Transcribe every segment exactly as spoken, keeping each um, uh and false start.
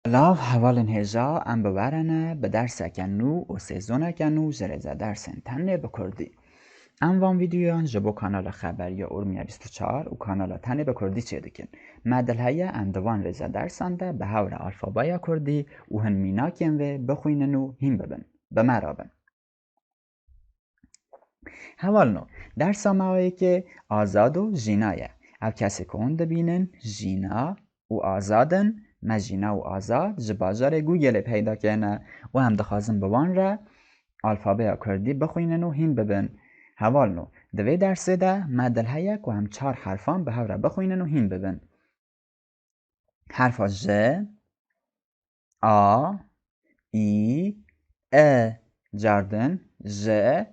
Silav, hevalên hêja, em bi we re ne bi derseke nû û sêzoneke nû ji rêzedersên tenê bi kurdî. Em van vîdeoyan ji bo kanala Xeberiya Urmiye bîst û çar û kanala tenê bi kurdî çêdikin. Me dil heye em di van rêzedersan de bi hev re alfabeya kurdî û hin mînakên vê bixwînin û hîn bibin. Bi me re bin. Hevalno, dersa me wê yekê Azad û Jîna ye. Ev kesê ku hûn dibînin, Jîna û Azad in. Me Jîna û Azad ji bajarê Google-ê peyda kirine û em dixwazin bi wan re alfabeya kurdî bixwînin û hîn bibin. Hevalno, di vê dersê de me dil heye ku em çar herfan bi hev re bixwînin û hîn bibin. Herfa J, A, Î, E. Cardin, J,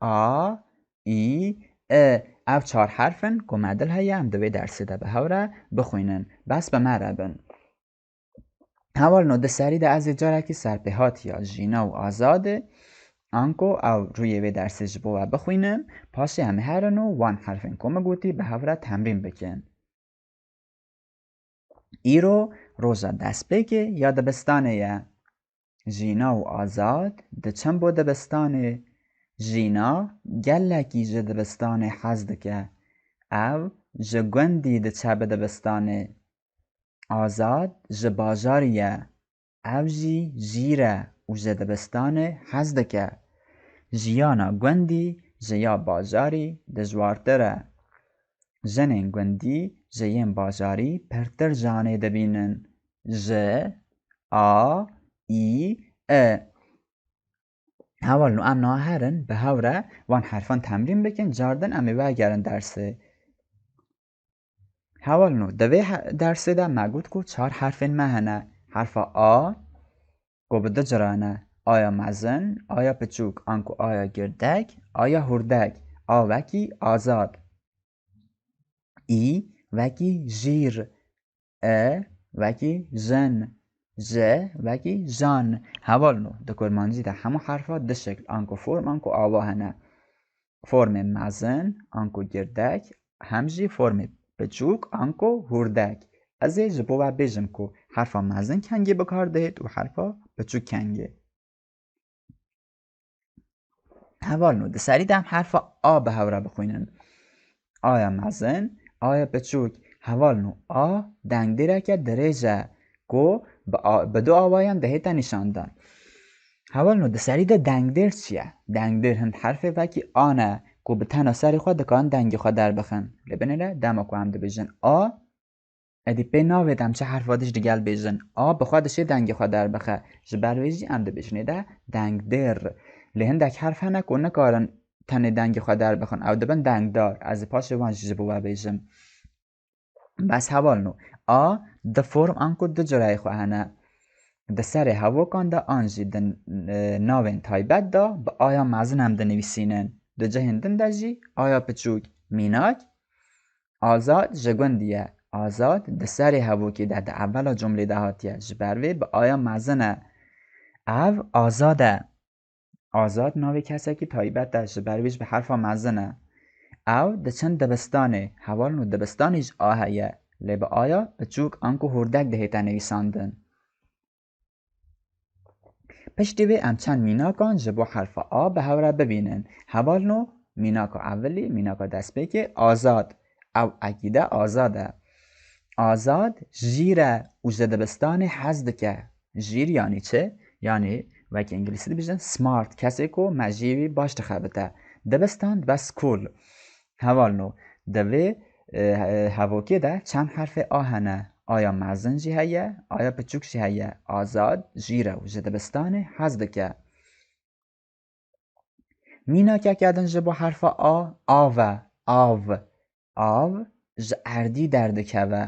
A, Î, E. Ev çar herf in ku me dil heye em di vê dersê de bi hev re bixwînin. Bes bi me re bin. Hevalno, di serî de ez ê carekî serpêhatiya Jîna û Azadê, anku ew rûyê vê dersê ji bo we bixwînim, paşê em ê herin û wan herfên ku min gotî bi hev re temrîn bikin. Îro roja destpêkê ya dibistanê ye. Jîna û Azad diçin bo dibistanê. Jîna gelekî ji dibistanê hez dike. Ew ji gundî diçe bi dibistanê. Azad ji bajarî ye. Ew jî jîr e û ji dibistanê hez dike. Jiyana gundî ji ya bajarî dijwartir e. Jinên gundî ji yên bajarî pirtir canê dibînin. J, A, Î, E. Hevalno, em niha herin bi hev re van herfan temrîn bikin, cardin em ê vegerin dersê. Hevalno, di vê he-, dersê de me got ku çar herfên me hene. Herfa A, ku bi du cira ne. Aya mezin, aya piçûk, anku aya girdek, aya hûrdek. A wekî Azad. Î wekî jîr. E wekî jin. J wekî jan. Hevalno, di kurmancî de hemû herfa du şekl, anku form, anku awa hene. Formê mezin, anku girdek, hem jî formê piçûk, anku hûrdek. Ez ê ji bo we bêjim ku herfa mezin kengê bi kar dihêt û herfa piçûk kengê. Hevalno, di serî de em herfa A bi hev re bixwînin. Aya mezin, aya piçûk. Hevalno, A dengdêreke dirêj e ku bi a-, bi du awayan dihête nîşandan. Hevalno, di serî de dengdêr çi ye? Dengdêr hin herfê vekî A ne ku bi tena serê xwe dikarin dengê xwe derbixin. Lê binêre dema ku em dibêjin A, êdî pê navêt em çi herfa dî jî digel bêjin. A bi xwe dişê dengê xwe derbixe. Ji ber vê jî em dibêjin êde dengdêr. Lê hindek herf hene ku nikarin tenê dengê xwe derbixin. Ew dibin dengdar. Ez ê paşê wan jî ji bo we bêjim. Bes hevalno. A di form anku du cureyê xwe hene. Di serê hevokan de an jî di, e, navên taybet de bi aya mezin em dinivîsînin. Di cihên din de jî aya piçûk. Mînak, Azad ji gundî ye. Azad di serê hevokê de di evela cumlê de hatiye. Ji ber vê bi aya mezin e. Ev Azad e. Azad navê kesekî taybet e, ji ber wê jî bi herfa mezin e. Ew diçin dibistanê. Hevalno, dibistanê jî A heye. Lê bi aya piçûk anku hûrdek dihête nivîsandin. Piştî vê em çend mînakan ji bo herfa A bi hev re bibînin. Hevalno, mînaka evilî, mînaka destpêkê, Azad. Ew ekîde Azad e. Azad jîr e û ji dibistanê hez dike. Jîr yanî çi? Yanî wekî îngilîzî dibêjin smart, kesê ku mejiyê wî baş dixebite. Dibistan dibe school. Hevalno, di vê, e, hevokê de çend herfê A hene. Aya mezin jî heye, aya piçûk jî heye. Azad jîr e û ji dibistanê hez dike. Mînakeke din ji bo herfa A, av e, av. Av ji erdî derdikeve.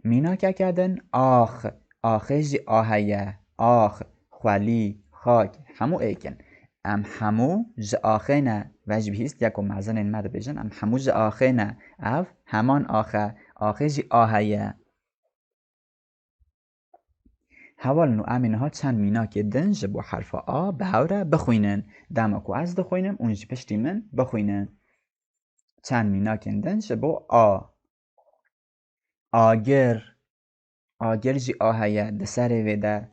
Mînakeke din ax, axê jî A heye, ax, xwelî, xak, hemû êk in. Em hemû ji axê ne, ve jî bihîst ya ku mezinên me dibêjin, em hemû ji axê ne. Ev heman ax e, axê jî A heye. Hevalno, em ê niha çend mînakê din ji bo herfa A bi hev re bixwînin. Dema ku ez dixwînim, hûn jî piştî min bixwînin. Çend mînakên din ji bo A. Agir, Agir jî a heye di serê vê de.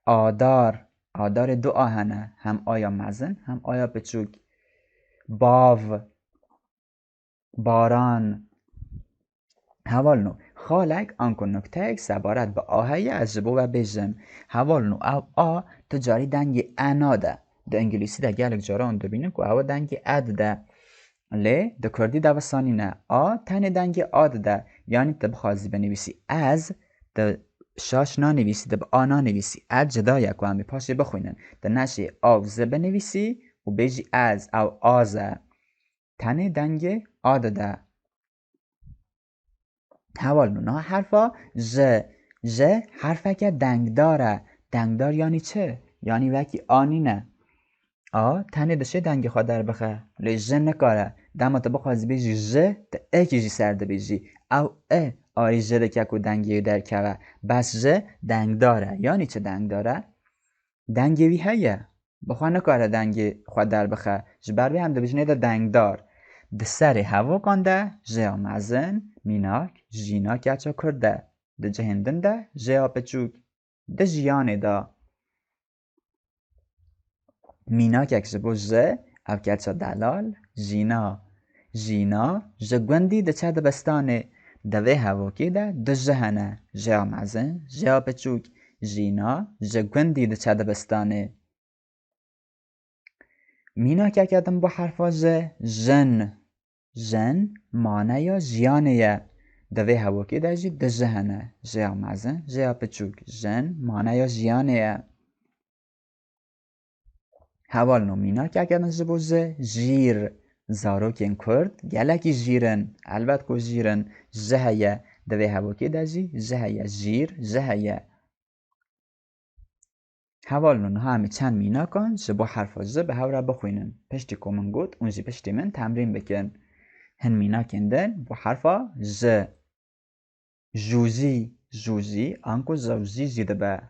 Adar. Adarê du a hene. Hem aya mezin hem aya piçûk. Bav. Baran. Hevalno, xalek anku nukteyek sebaret bi a heye ez ji bo we bêjim. Hevalno, ev a tu carî dengê e nade. Di îngilîsî de gelek caran dibînin ku ew dengê e dide. Lê di kurdî de wisa nîne. A tenê dengê a dide. Yanî tu bixwazî binivîsî ez, tu şaş nanivîsî, tu bi a nanivîsî. E cida ye ku em ê paşê bixwînin. Tu neşê a û z binivîsî û bêjî ez, ew az e. Tenê dengê a dide. Hevalno, niha herfa j. J herfeke dengdar e. Dengdar yanî çi? Yanî wekî a nîne. A tenê dişê dengê xwe derbixe. Lê j nikare. Dema tu bixwazî bêjî j, tu êkî jî ser dibêjî. Ew e arî j dike ku dengê wî derkeve. Bes j dengdar e. Yanî çi dengdar e? Dengê wî heye. Bi xwe nikare dengê xwe derbixe. Ji ber vê em dibêjin ê de dengdar. Di serê hevokan de jêya mezin, mînak, jîna keça kurd e. Di cihên din de jêya piçûk. Di jiyanê de. Mînakek ji bo ji, ev keça delal, jîna. Jîna ji gundî diçe dibistanê. Di vê hevokê de du ji hene. Jêya mezin, jêya piçûk. Jîna ji gundî diçe dibistanê. Mînakeke din bo herfa ji, jin. Jin maneya jiyanê ye. Di vê hevokê de jî du ji hene. Jêya mezin, jêya piçûk. Jin maneya jiyanê ye. Hevalno, mînakeke din ji bo ji, jîr. Zarokên kurd gelekî jîr in. Elbet ku jîr in. Ji heye. Di vê hevokê de jî ji heye. Jîr, ji heye. Hevalno, niha em ê çend mînakan ji bo herfa ji bi hev re bixwînin. Piştî ku min got, hûn jî piştî min temrîn bikin. Hin mînakên din bo herfa ji. Jûjî, jûjî, anku zewjî jî dibe.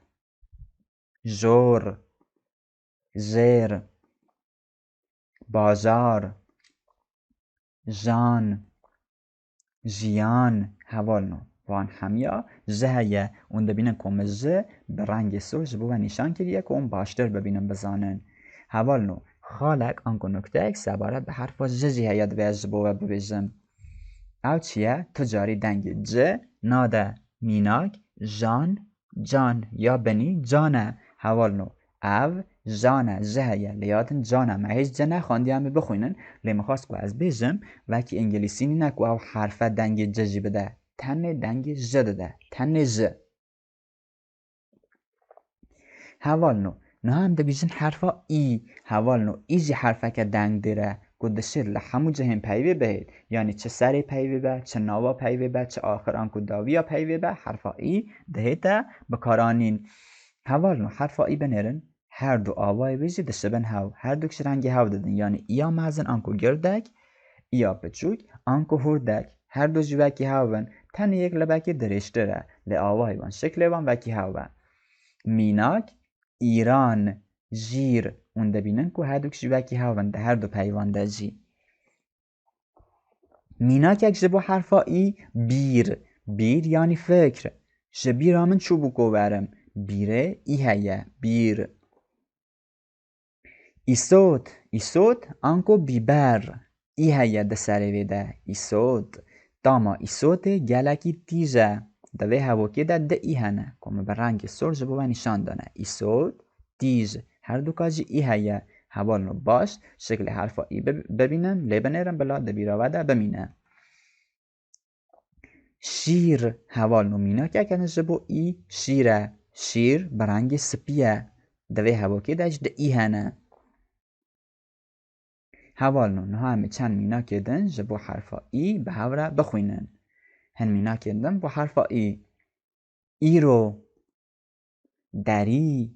Jor, jêr, bajar, jan, jiyan, hevalno. Van hemiya ji heye û dibînin ku min ji bi rengê sor ji bo we nîşan kiriye ku hûn baştir bibînin bizanin. Hevalno, xalek anku nukteyek sebaret bi herfa ji jî heye divê ez ji bo we bibêjim. Ew çi ye? Tu carî dengê ci nade. Mînak, jan, can ya binî can e. Hevalno, ev jan e, ji heye, lê ya din can e. Me hêj ci nexwandiye, em ê bixwînin, lê min xwest ku ez bêjim, wekî îngilîsî nîne ku ew herfe dengê ci jî bide. Tenê dengê ji dide. Tenê ji. Hevalno, niha em dibêjin herfa î. Hevalno, î jî herfeke dengdêr e ku dişêt li hemû cihên peyvê bihêt. Yanî çi serê peyvê be, çi nava peyvê be, çi axir anku dawiya peyvê be, herfa î dihête bikaranîn. Hevalno, herfa î binêrin, her du awayê wê jî dişibin hev. Her duk ji rengê hev didin. Yanî îya mezin anku girdek, îya piçûk anku hûrdek. Her du jî wekî hev in. Tenê yek lebekê dirêjtir e, lê awayê wan, şiklê wan wekî hev e. Mînak, îran, jîr. Hûn dibînin ku her duk jî wekî hev in di her du peyvan de jî. Mînakek ji bo herfa î, bîr. Bîr yanî fikr. Ji bîra min çûbû ku werim. Bîrê î heye. Bîr. Îsot. Îsot anku bîber. Î heye di serê vê de. Îsot. Tama îsotê gelekî tîj e. Di vê hevokê de di î hene ku min bi rengê sor ji bo we nîşan dane. Îsot, tîj. Her duka jî î heye. Hevalno, baş şiklê herfa î bib-, bibînin, lê binêrin, bila di bîra we de bimîne. Şîr, hevalno, mînakeke din ji bo î, şîr e. Şîr bi rengê spî ye. Di vê hevokê de jî di î hene. Hevalno, niha em ê çend mînakê din ji bo herfa î bi hev re bixwînin. Hin mînakên din bo herfa î. Îro, derî,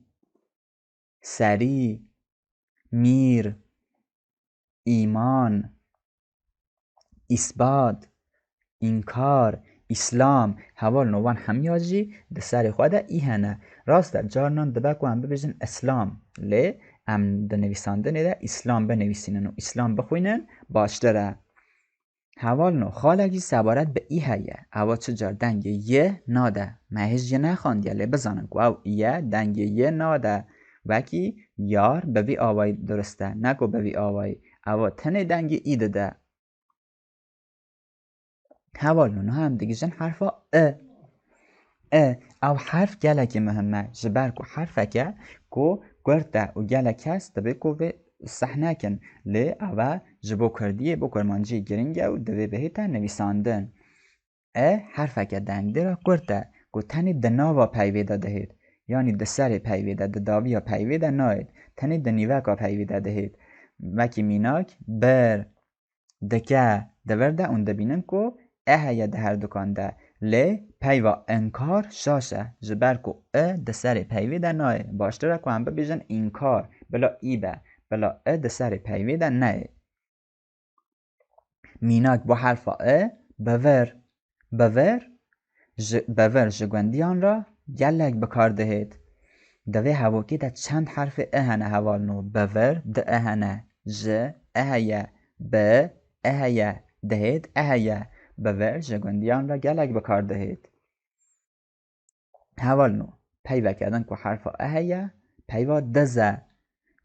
serî, mîr, îman, îsbat, înkar, îslam. Hevalno, wan hemiya jî di serê xwe de î hene. Rast e, carinan dibe ku em bibêjin îslam, lê em di nivîsandinê de îslam binivîsînin û îslam bixwînin baştir e. Hevalno, xalek jî sebaret bi î heye. Ewa çi car dengê y nade. Me hêj y nexandiye, lê bizanin ku ew y dengê y nade. Wekî yar bi vî awayî durist e, ne ku bi vî awayî. Ewa tenê dengê î dide. Hevalno, niha em digihîjin herfa i. I, ew herf gelekî muhim e, ji ber ku herfeke ku kurt e û gelek kes dibê ku vê seh nekin. Lê ew e ji bo kurdiyê, bo kurmanciyê giring e û divê bihête nivîsandin. I herfeke dengdêra kurt e ku tenê di nava peyvê de dihêt, yanî di serê peyvê de, di daviya peyvê de nayêt, tenê di nîveka peyvê de dihêt. Wekî mînak, bir, dike, di vir de hûn dibînin ku e heye di herdukan de. Lê peyva inkar şaş e, ji ber ku i di serê peyvê de nayê. Baştir e ku em bibêjin înkar, bila î be, bila i di serê peyvê de neyê. Mînak bo herfa i, bi vir. Bi vir, ji, bi vir ji gundiyan re gelek bi kar dihêt. Di vê hevokê de çend herfê i hene hevalno. Bi vir, di i hene. Ji, i heye. Bi, i heye. Dihêt, i heye. Bi vir ji gundiyan re gelek bi kar dihêt. Hevalno, peyveke din ku herfa i heye, peyva diz e.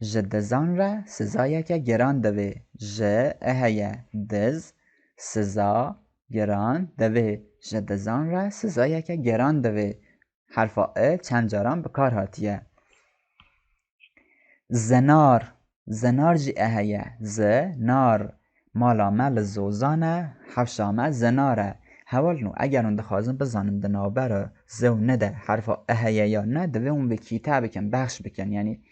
Ji dizan re sizayeke giran divê. Ji, i heye, diz, siza, giran divê. Ji dizan re sizayeke giran divê. Herfa i çend caran bi kar hatiye. Zinar, zinar jî e heye. Zinar. Mala me li zozan e, hewşa me zinar e. Hevalno, eger hûn dixwazin bizanin di navbera zi û ni de herfa i heye ya ne, divê hûn vê kîte bikin, bexş bikin. Yanî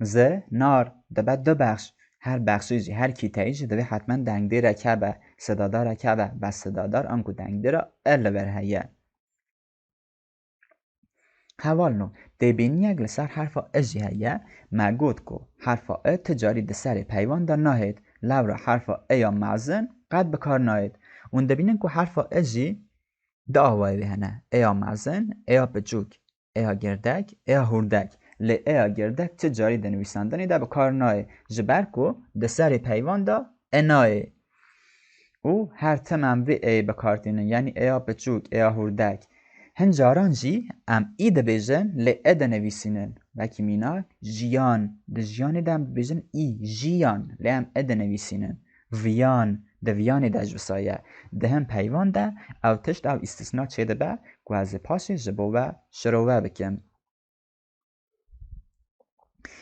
zi, nar, dibe du bexş. Her bexşî jî, her kîteyî jî divê hetmen dengdêrek hebe, sedadarek hebe, bes sedadar anku dengdêra i li vir heye. Hevalno, têbîniyek li ser herfa i jî heye. Me got ku herfa i ti carî di serê peyvan de nahêt. Lewra herfa i ya mezin qet bi kar nayêt. Hûn dibînin ku herfa i jî di awayê wê hene. I ya mezin, i ya piçûk, i ya girdek, i ya hûrdek. Lê i ya girdek ti carî di nivîsandinê de bi kar nayê. Ji ber ku di serê peyvan de i nayê. Û her tim em vê êyê bi kar tînin, yanî êya piçûk, êya hûrdek. Hin caran jî em î dibêjin, lê e dinivîsînin. Wekî mînak, jiyan. Di jiyanê de em dibêjin î, jiyan, lê em e dinivîsînin. Viyan, di viyanê de ji wisa ye. Di hin peyvan de ew tişt, ew îstisna çêdibe ku ez ê paşê ji bo we şirove bikim.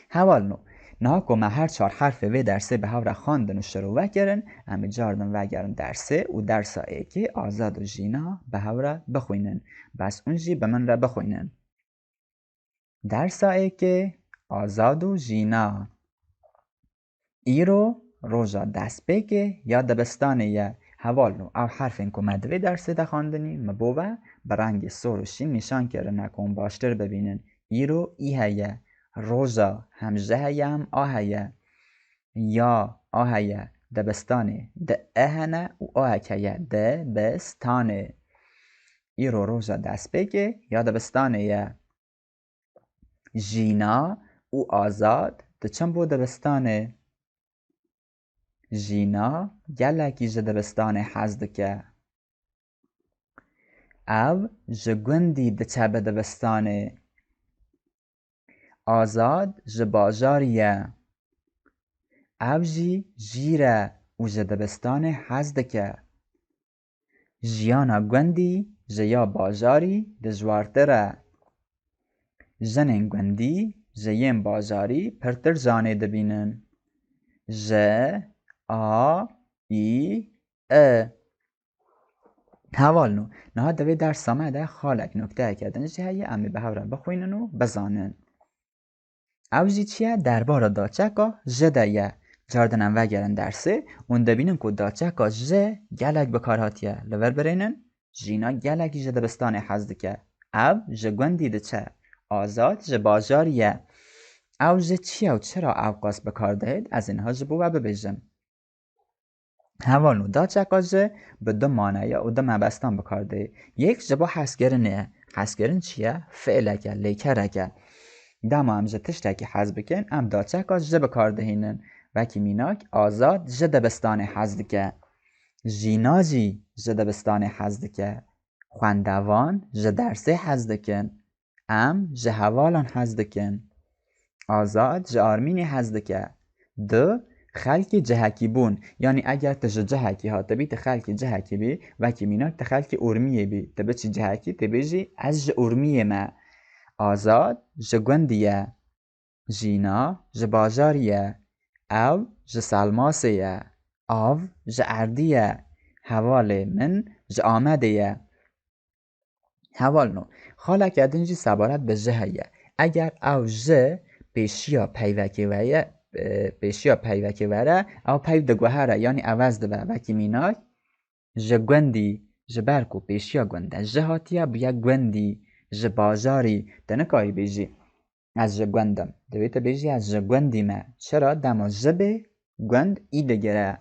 Hevalno, niha ku me her çar herfê vê dersê bi hev re xwendin û şirove kirin, em ê cardin vegerin dersê û dersa êkê Azad û Jîna bi hev re bixwînin. Bes hûn jî bi min re bixwînin. Dersa êkê, Azad û Jîna. Îro roja destpêkê ya dibistanê ye. Hevalno, ew herfên ku me di vê dersê de xwendinî, min bo we bi rengê sor û şîn nîşan kirine ku hûn baştir bibînin. Îro î heye. Roja hem ji heye hem a heye. Ya, a heye. Dibistanê. Di e hene û a heke ye. Dibistanê. Îro roja destpêkê ya dibistanê ye. Jîna û Azad diçin bo dibistanê. Jîna gelekî ji dibistanê hez dike. Ew ji gundî diçe bi dibistanê. Azad ji bajarî ye. Ew jî jîr e û ji dibistanê hez dike. Jiyana gundî ji ya bajarî dijwartir e. Jinên gundî ji yên bajarî pirtir janê dibînin. J, A, î, I. Hevalno, niha di vê dersa me de xalek nukteyeke din jî heye, em ê bi hev re bixwînin û bizanin. Ew jî çi ye? Derbara daçeka ji de ye. Cardin em vegerin dersê, hûn dibînin ku daçeka ji gelek bi kar hatiye. Li vir birênin, Jîna gelekî ji dibistanê hez dike. Ew ji gundî diçe. Azad ji bajarî ye. Ew ji çi ye û çira ewqas bi kar dihêt? Ez ê niha ji bo we bibêjim. Hevalno, daçeka ji bi du maneya û du mebestan bi kar dê. Yek ji bo hezkirinê ye. Hezkirin çi ye? Fiilek e, lêkerek e. Dema em ji tiştekî hez bikin, em daçeka ji bi kar dihînin. Wekî mînak, Azad ji dibistanê hez dike. Jîna jî ji dibistanê hez dike. Xwendevan ji dersê hez dikin. Em ji hevalan hez dikin. Azad ji Armînê hez dike. Du, xelkê cihekî bûn. Yanî eger tu ji cihekî hatibî, tu xelkê cihekî bî, wekî mînak tu xelkê Urmiyê bî. Tu biçî cihekî, tu bêjî, "Ez ji Urmiyê me." Azad ji gundî ye. Jîna ji bajarî ye. Ew ji Selmasê ye. Av ji Erdî ye. Hevalê min ji Amedê ye. Hevalno, xaleke din jî sebaret bi ji heye. Eger ew ji pêşiya peyvekê weye, e, pêşiya peyvekê were, ew peyv diguhere, yanî ewez dibe. Wekî mînak, ji gundî, ji ber ku pêşiya gund e ji hatiye, bûye gundî, ji bajarî. Te nikarî bêjî, "Ez ji gund im." Divê te bêjî, "Ez ji gundî me." Çira? Dema ji bê, gund î digire.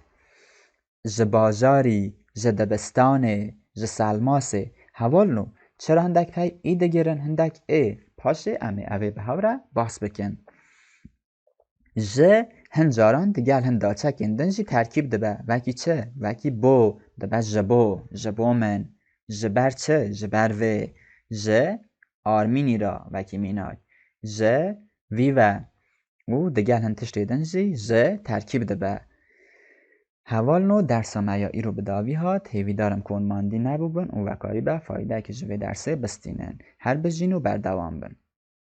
Ji bajarî, ji dibistanê, ji Selmasê. Hevalno, çira hindek pey î digirin, hindek ê? Paşê em ê ev ê bi hev re behs bikin. Ji hin caran digel hin daçekên din jî terkîb dibe. Wekî çi? Wekî bo, dibe ji bo, ji bo min. Ji ber çi? Ji ber vê. Ji Armînî re, wekî mînak. Ji vî ve. Û digel hin tiştê din jî ji terkîb dibe. Hevalno, dersa me ya îro bi dawî hat, hêvîdar im ku hûn mandî nebûbin û ve karîbe faydeyekî ji vê dersê bistînin. Her bijîn û berdewam bin.